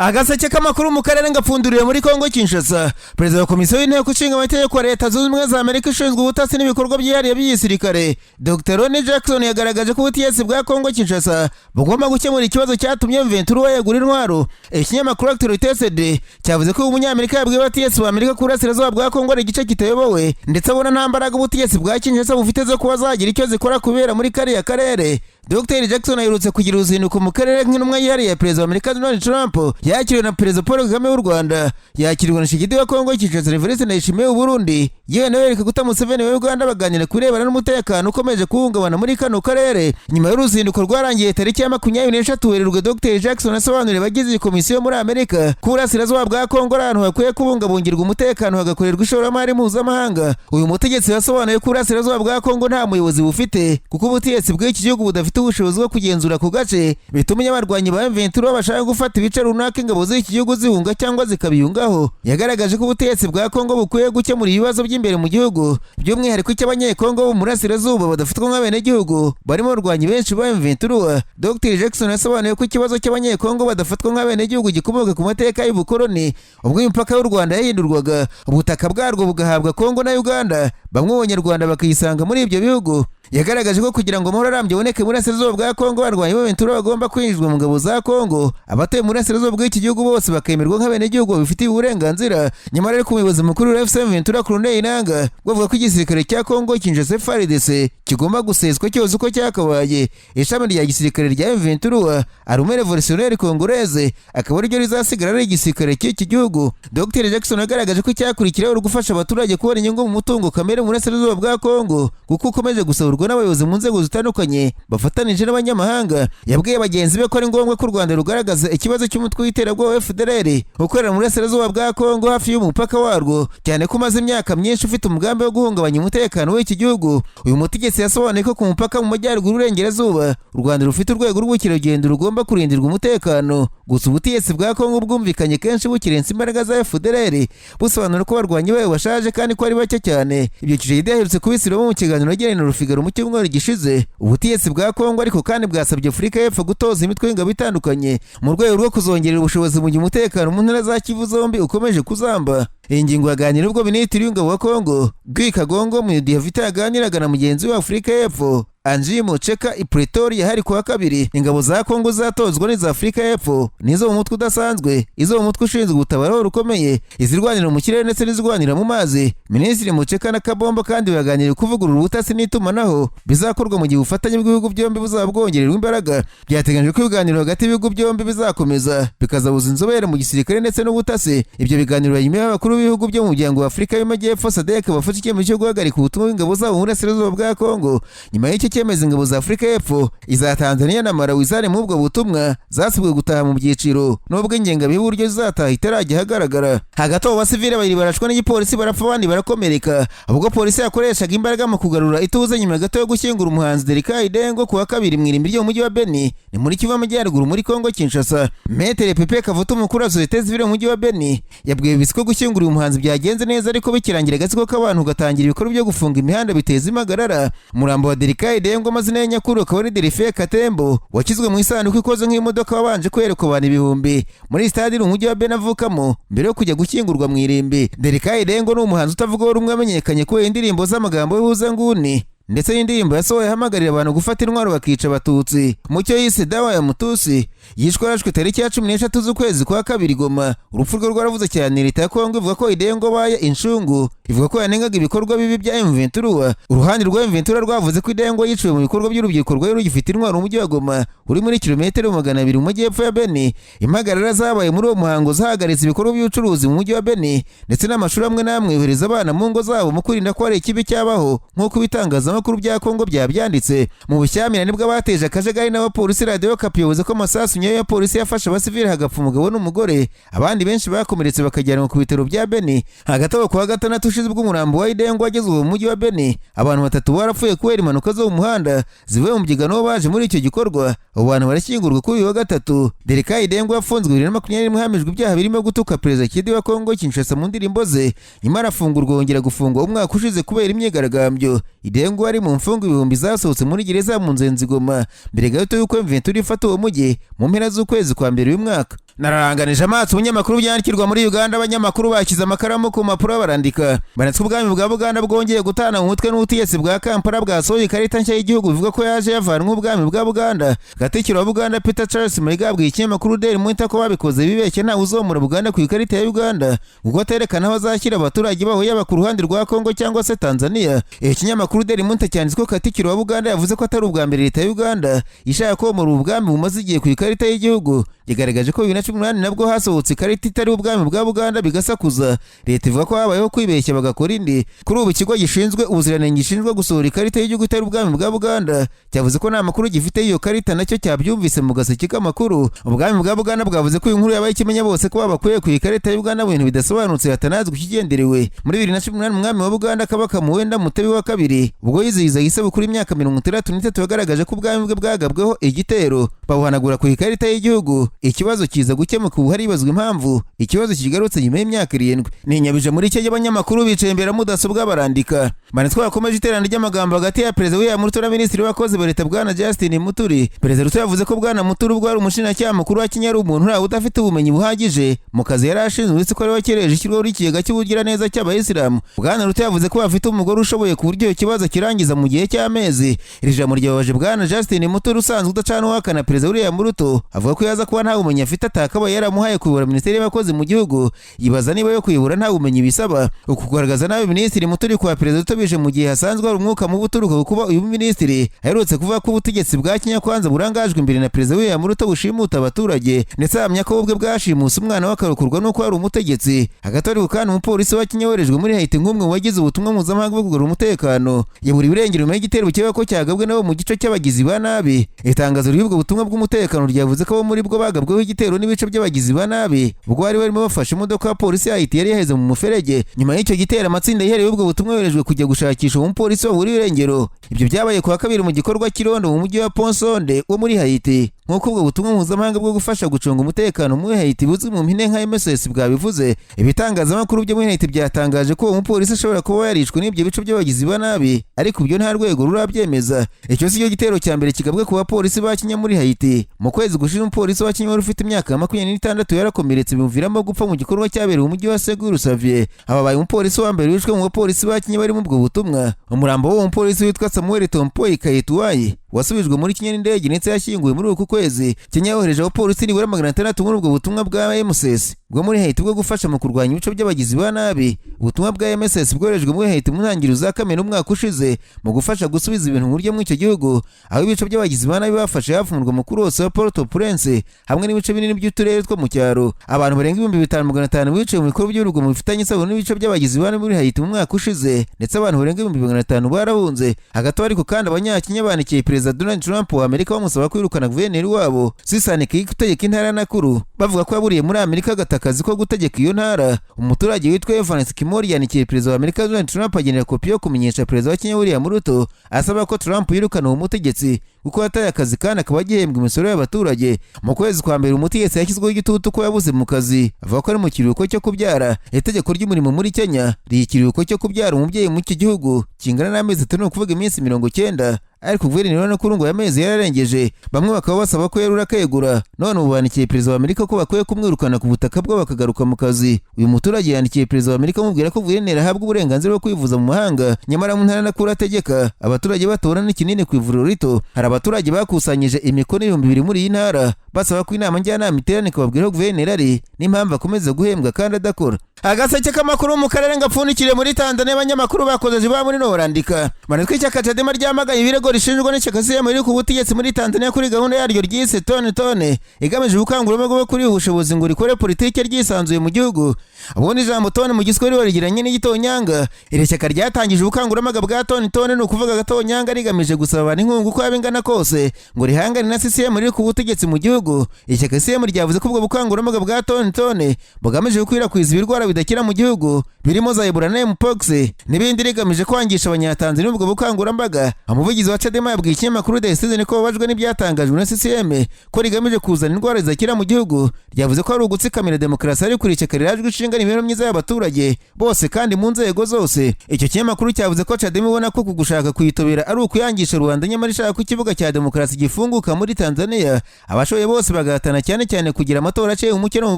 Agaseke k'amakuru mu karere ngapfunduriwe muri Kongo Kinshasa. Perezida wa Komisiyo y'Inteko Ishinga Amategeko ya Leta Zunze Ubumwe za Amerika ishinzwe ubutasi n'ibikorwa byihariye by'igisirikare, Dr Ronnie Jackson, yagaragaje ko ubutegetsi bwa Kongo Kinshasa bugomba gukemura ikibazo cyatumye M23 yegura intwaro. Ikinyamakuru Actualité cyavuze ko uyu Munyamerika yabwiye abategetsi ba Amerika ko uburasirazuba bwa Kongo ari igice kitayobowe, ndetse abona nta mbaraga ubutegetsi bwa Kinshasa bufite zo kuba zagira icyo zikora kubera muri kariya karere. Dr Jackson aherutse kugira uruzinduko mu karere nk'intumwa yihariye ya Perezida wa Amerika Donald Trump. Yakiriwe na Perezida Paul Kagame w'u Rwanda, yakirwa na Tshisekedi wa Kongo Kinshasa, Evariste Ndayishimiye w'u Burundi, yewe na Yoweri Kaguta Museveni wa Uganda, baganira ku birebana n'umutekano ukomeje guhungabana muri kano karere. Nyuma y'uruzinduko rwarangiye tariki ya 23 Werurwe, Dr Jackson asobanurira abagize iyi komisiyo muri Amerika ko uburasirazuba bwa Kongo ari ahantu hakwiye kubungabungirwa umutekano, hagakorerwa ishoramari mpuzamahanga. Uyu mutegetsi yasobanuye ko uburasirazuba bwa Kongo nta muyobozi bufite, kuko ubutegetsi bw'iki gihugu budafite ubushobozi bwo kugenzura ako gace, bituma abarwanyi ba M23 bashaka gufata ibice runaka ingabo z'iki gihugu zihunga cyangwa zikabiyungaho. Yagaragaje ko ubutegetsi bwa Kongo bukwiye gukemura ibibazo by'imbere mu gihugu, by'umwihariko icy'Abanyekongo bo mu burasirazuba badafatwa nk'abenegihugu, barimo abarwanyi benshi ba M23. Dr Jackson yasobanuye ko ikibazo cy'Abanyekongo badafatwa nk'abenegihugu gikomoka ku mateka y'ubukoloni, ubwo imipaka y'u Rwanda yahindurwaga, ubutaka bwarwo bugahabwa Kongo na Uganda, bamwe mu Banyarwanda bakisanga muri ibyo bihugu. Yagaragaje ko kugira ngo amahoro arambye aboneke mu burasirazuba bwa Kongo, abarwanyi ba M23 bagomba kwinjizwa mu ngabo za Kongo, abatuye mu burasirazuba bw'iki gihugu bose bakemerwa nk'abenegihugu babifitiye uburenganzira. Nyamara ariko, umuyobozi mukuru wa AFC M23, Corneille Nangaa, bavuga ko igisirikare cya Kongo Kinshasa, FARDC, kigomba guseswa cyose uko cyakabaye, ishami rya gisirikare rya M23, Armée Révolutionnaire Congolaise, akaba ariryo rizasigara ari igisirikare cy'iki gihugu. Dr Jackson yagaragaje ko icyakurikiraho ari ugufasha abaturage kubona inyungu mu mutungo kamere mu burasirazuba bwa Kongo, kuko ukomeje gusahurwa n'abayobozi mu nzego zitandukanye bafatanije n'abanyamahanga. Yabwiye bagenzi be ko ari ngombwa ko u Rwanda rugaragaza ikibazo cy'umutwe w'iterabwoba wa FDLR ukorera mu burasirazuba bwa Kongo hafi y'umupaka warwo, cyane ko umaze imyaka myinshi ufite umugambi wo guhungabanya umutekano w'iki gihugu. Uyu mutegetsi yasobanuye ko ku mupaka mu majyaruguru y'uburengerazuba u Rwanda rufite urwego rw'ubukerarugendo rugomba kurindirwa umutekano. Gusa ubutegetsi bwa Kongo bwumvikanye kenshi bukirensa imbaraga za FDLR, busobanura ko abarwanyi bayo bashaje kandi ko ari bake cyane. Ibyo Tshisekedi aherutse kubisubiramo mu kiganiro yagiranye na Le Figaro mu cyumweru gishize. Ubutegetsi bwa Kongo ariko kandi bwasabye Afurika y'Epfo gutoza imitwe y'ingabo itandukanye mu rwego rwo kuzongerera ubushobozi, mu gihe umutekano mu ntara za Kivu zombi ukomeje kuzamba. Iyi ngingo yaganira ubwo Minisitiri w'Ingabo wa Kongo Guy Kagongo Muadiamvita yaganiraga na mugenzi we wa Afurika y'Epfo Angie Motshekga i Pretoria hari kuwa kabiri. Ingabo za Kongo zatozwa n'iza Afurika y'Epfo nizo mu mutwe udasanzwe, izo mu mutwe ushinzwe ubutabaro rukomeye, izirwanira mu kirere ndetse n'izirwanira mu mazi. Minisitiri Motshekga na Kabombo kandi baganiriye kuvugurura ubutasi n'itumanaho, bizakorwa mu gihe ubufatanye bw'ibihugu byombi buzaba bwongererwa imbaraga. Byateganyijwe ko ibiganiro hagati y'ibihugu byombi bizakomeza, bikazabuza inzobere mu gisirikare ndetse n'ubutasi. Ibyo biganiro nyuma y'abakuru b'ibihugu byo mu muryango wa Afurika y'Amajyepfo, SADC, bafashe icyemezo cyo guhagarika ubutumwa bw'ingabo zabo mu burasirazuba bwa Kongo. Nyuma y'icyo cyemezo, ingabo za Afurika y'Epfo, iza Tanzania na Malawi zari muri ubwo butumwa zasabwe gutaha mu byiciro, nubwo ingengabihe y'uburyo zizataha itarajya ahagaragara. Hagati aho, abasivile babiri barashwa n'igipolisi barapfa, abandi barakomereka, ubwo polisi yakoreshaga imbaraga mu kugarura ituze nyuma gato yo gushyingura umuhanzi Delika Idengo kuwa kabiri mu irimbi ryo mu mujyi wa Beni, ni muri Kivu Amajyaruguru muri Kongo Kinshasa. Maître Pepe Kavuta, umukuru wa société civile mu mujyi wa Beni, yabwiye BBC ko gushyingura uyu muhanzi byagenze neza, ariko bikirangira agatsiko k'abantu gatangira ibikorwa byo gufunga imihanda biteza impagarara. Umurambo wa Delika Idengo, amazina ye nyakuri akaba ari Delphine Katembo, washyizwe mu isanduku ikoze nk'imodoka, wabanje kwerekwa abantu ibihumbi muri stade iri mu mujyi wa Beni avukamo, mbere yo kujya gushyingurwa mu irimbi. Delika Idengo ni umuhanzi utavugwaho rumwe, wamenyekanye kubera indirimbo z'amagambo y'ubuhuzanguni, ndetse n'indirimbo yasohoye ahamagarira abantu gufata intwaro bakica Abatutsi mu cyo yise "Dawa ya Mutusi". Yishwe arashwe tariki ya 13 z'ukwezi kwa kabiri Goma. Urupfu rwe rwaravuze cyane. Leta ya Kongo ivuga ko Idengo baye incungu, ivuga ko yanengaga ibikorwa bibi bya M23. Uruhande rwa M23 rwavuze ko Idengo yiciwe mu bikorwa by'urubyiruko rwari rugifite intwaro mu mujyi wa Goma, uri muri kilometero 200 mu majyepfo ya Beni. Impagarara zabaye muri uwo muhango zahagaritse ibikorwa by'ubucuruzi mu mujyi wa Beni, ndetse n'amashuri amwe n'amwe yohereza abana mu ngo zabo mu kwirinda ko hari ikibi cyabaho, nk'uko ibitangazamakuru bya Kongo byabyanditse. Mu bushyamirane bw'abateje akajagari n'abapolisi, Radiyo Okapi yavuze ko amasasu nyayo ya polisi yafashe abasivili, hagapfa umugabo n'umugore, abandi benshi bakomeretse bakajyanwa ku bitaro bya Beni. Hagati aho, kuwa gatandatu ushize, ubwo umurambo wa Idengo wagezwe mu mujyi wa Beni, abantu batatu barapfuye kubera impanuka zo mu muhanda zivuye mu byigano baje muri icyo gikorwa. Abo bantu barashyingurwa kuri uyu wa gatatu. Delika Idengo yafunzwe 2021, hamijwe ibyaha birimo gutuka Perezida Tshisekedi wa Kongo Kinshasa mu ndirimbo ze. Nyuma arafungurwa, yongera gufungwa umwaka ushize kubera imyigaragambyo. Idengo ari mu mfungwa ibihumbi zasohotse muri gereza mu Nzenzi Goma mbere gato y'uko M23 ifata uwo mujyi mu mpera z'ukwezi kwa mbere uyu mwaka. Nararanganije amaso ubunyamakuru byandikirwa muri Uganda, abanyamakuru bashyize amakaramu ku mpapuro barandika. Banetswe ubwami bwa Buganda bwongeye gutana mu mutwe n'ubutegetsi bwa Kampala bwasohoye ikarita nshya y'igihugu bivuga ko yaje yavanwe ubwami bwa Buganda. Katikkiro wa Buganda Peter Charles Mayiga yabwiye ikinyamakuru Daily Monitor ko babikoze bibeshye, ntawe uzomora Buganda ku ikarita ya Uganda kuko aterekana aho azashyira abaturage baho, yaba ku ruhande rwa Kongo cyangwa se Tanzania. Ikinyamakuru Daily Monitor cyanditse ko Katikkiro wa Buganda yavuze ko atari ubwa mbere leta ya Uganda ishaka komora ubwami bumaze igihe ku ikarita y'igihugu. Yagaragaje ko 2018 nabwo hasohotse ikarita itari ubwami bwa Buganda bigasakuza, leta ivuga ko habayeho kwibeshya bagakora indi. Kuri ubu ikigo gishinzwe ubuziranenge gishinzwe gusohora ikarita y'igihugu itari ubwami bwa Buganda cyavuze ko nta makuru gifite y'iyo karita, nacyo cyabyumvise mu gaseke k'amakuru. Ubwami bwa Buganda bwavuze ko iyi nkuru yabaye ikimenya bose ko babakuye ku ikarita y'Uganda mu bintu bidasobanutse hatanazwi ikigenderewe. Muri 2018 umwami wa Buganda Kabaka Muwenda Mutebi wa kabiri ubwo yizihizaga isabukuru y'imyaka 63 yagaragaje ko ubwami bwe bwagabweho igitero babuhanagura ku ikarita y'igihugu, ikibazo kiza gukemuka. Ubu haribazwa impamvu ikibazo kigarutse nyuma y'imyaka 7. Ninyabije muri Kenya, abanyamakuru bicaye imbere ya mudasobwa barandika. Manitswe yakomeje iterana ry'amagambo hagati ya Perezida William Ruto na Minisitiri w'abakozi ba leta Bwana Justin Muturi. Perezida Ruto yavuze ko Bwana Muturi ubwo ari umushinjacyaha mukuru wa Kenya ari umuntu urawe udafite ubumenyi buhagije mu kazi yari ashinzwe, uretse ko ari wakereje ishyirwaho ry'ikigega cy'ubugiraneza cy'abayisilamu. Bwana Ruto yavuze ko bafite umugore ushoboye ku buryo icyo kibazo kirangiza mu gihe cy'amezi. Iri jambo ryababaje Bwana Justin Muturi usanzwe udacana uwakana Perezida William Ruto, avuga ko yaza kuba nta bumenyi afite atakabaye yaramuhaye kuyobora minisiteri y'abakozi mu gihugu. Yibaza niba yo kuyobora nta bumenyi bisaba. Uku kugaragaza nabi Minisitiri Muturi kwa Perezida Ruto bije mu gihe hasanzwe hari umwuka mubi uturuka ku kuba uyu minisitiri aherutse kuvuga ko ubutegetsi bwa Kenya Kwanza burangajwe imbere na Perezida William Ruto bushimuta abaturage, ndetse ahamya ko ubwe bwashimuse umwana we akarokorwa n'uko ari umutegetsi. Hagati ariko kandi umupolisi wa Kenya woherejwe muri Haiti nk'umwe mu bagize ubutumwa mpuzamahanga bwo kugarura umutekano yaburiwe irengero nyuma y'igitero bikekwa ko cyagabwe nabo mu gice cy'abagizi ba nabi. Itangazo ry'ubwo butumwa bw'umutekano ryavuze ko abo muri bwo bagabweho igitero n'ibice by'abagizi ba nabi ubwo bari barimo bafashe imodoka ya polisi ya Haiti yari yaheze mu muferege. Nyuma y'icyo gitero amatsinda yihariye y'ubwo butumwa yoherejwe kujya gushakisha uwo mupolisi waburiwe irengero. Ibyo byabaye kuwa kabiri mu gikorwa cy'irondo mu mujyi wa Ponsonde wo muri Haiti, nk'uko ubwo butumwa mpuzamahanga bwo gufasha gucunga umutekano muri Haiti buzwi mu mpine nka MSS bwabivuze. Ibitangazamakuru byo muri Haiti byatangaje ko uwo mupolisi ashobora kuba yarishwe n'ibyo bice by'abagizi ba nabi, ariko ibyo nta rwego rurabyemeza. Icyo si cyo gitero cya mbere kigabwe ku bapolisi ba Kenya muri Haiti. Mu kwezi gushize umupolisi wa Kenya wari ufite imyaka 26 yarakomeretse bimuviramo gupfa mu gikorwa cyabereye mu mujyi wa Segur Savier. Ababaye umupolisi wa mbere wishwe mu bapolisi ba Kenya bari mu ubwo butumwa. Umurambo w'uwo mupolisi witwa Samuel Tompoi Kaituai wasubijwe muri Kenya n'indege ndetse yashyinguwe muri uku kwezi. Kenya yohereje abapolisi nibura 600 muri ubwo butumwa bwa MSS bwo muri Haiti bwo gufasha mu kurwanya ibice by'abagizi ba nabi. Ubutumwa bwa MSS bwoherejwe muri Haiti mu ntangiriro za Kamena umwaka ushize mu gufasha gusubiza ibintu mu buryo muri icyo gihugu, aho ibice by'abagizi ba nabi bafashe hafi umurwa mukuru wose wa Port-au-Prince hamwe n'ibice binini by'uturere two mu cyaro. Abantu barenga 5500 biciwe mu bikorwa by'urugomo bifitanye isano n'ibice by'abagizi ba nabi muri Haiti mu mwaka ushize, ndetse abantu barenga 500,000 barahunze. Hagati aho ariko kandi abanyakenya bandikiye Perezida Donald Trump wa Amerika bamusaba kwirukana guverineri wabo Susan Kihika utegeka intara ya Nakuru, bavuga ko yaburiye muri Amerika agata akazi ko gutegeka iyo ntara. Umuturage witwa Evans Kimori yandikiye Perezida wa Amerika Donald Trump agenera kopi yo kumenyesha Perezida wa Kenya William Ruto, asaba ko Trump yirukana uwo mutegetsi kuko yataye akazi kandi akaba agihembwa imisoro y'abaturage. Mu kwezi kwa mbere umutegetsi yashyizweho igitutu ko yabuze mu kazi, avuga ko ari mu kiruhuko cyo kubyara. Itegeko ry'umurimo muri Kenya riha ikiruhuko cyo kubyara umubyeyi mu iki gihugu kingana n'amezi 3, ni ukuvuga iminsi 90, ariko guverineri wa Nakuru ngo amezi yararengeje, bamwe bakaba basaba ko yarura akegura. None ubu bandikiye Perezida wa Amerika ko bakwiye kumwirukana ku butaka bwe bakagaruka mu kazi. Uyu muturage yandikiye Perezida wa Amerika amubwira ko guverineri ahabwa uburenganzira bwo kwivuza mu mahanga, nyamara mu ntara Nakuru ategeka abaturage batora n'ikinini ku ivuriro rito. Hari abaturage bakusanyije imikono 2000 muri iyi ntara basaba ko inama njyanama iterana ikababwira aho guverineri ari n'impamvu akomeza guhembwa kandi adakora. Agaseke k'amakuru mu karere ngapfundikiriye muri Tanzania, abanyamakuru bakoze ba muri no barandika manitwe ishyaka Chadema ryamaganye ibirego rishinjwa n'ishyaka CCM riri ku butegetsi muri Tanzania kuri gahunda yaryo ryise tone tone igamije ubukangurambaga bwo kuri ubushobozi ngo rikore politike ryisanzuye mu gihugu. Ubundi ijambo tone mu Giswahili barigiranye n'igitonyanga. Iri shyaka ryatangije ubukangurambaga bwa tone tone, ni ukuvuga agatonyanga, rigamije gusaba abantu inkunga uko yaba ingana kose ngo rihangane na CCM riri ku butegetsi mu gihugu. Ishyaka CCM ryavuze ko ubwo bukangurambaga bwa tone tone bugamije gukwirakwiza ibirwara bidakira mu gihugu birimo za Ebola na Mpox n'ibindi, rigamije kwangisha abanyatanzania ubwo bukangurambaga. Umuvugizi wa Chadema yabwiye ikinyamakuru The Citizen ko babajwe n'ibyatangajwe na CCM ko rigamije kuzana indwara zidakira mu gihugu. Ryavuze ko ari ugutsikamira demokarasi, ariko iri shyaka rirajwe ishinga ishinga n'imibereho myiza y'abaturage bose kandi mu nzego zose. Icyo kinyamakuru cyavuze ko Chadema ibona ko kugushaka kuyitobera ari ukuyangisha rubanda, nyamara ishaka ko ikibuga cya demokarasi gifunguka muri Tanzania, abashoboye bose bagahatana, cyane cyane kugira amatora aciye umucyo no mu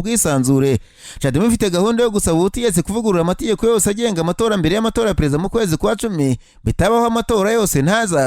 bwisanzure. Chadema ifite gahunda yo gusaba ubutegetsi kuvugurura amategeko yose agenga amatora mbere y'amatora ya perezida mu kwezi kwa 10, bitabaho amatora yose ntazabe.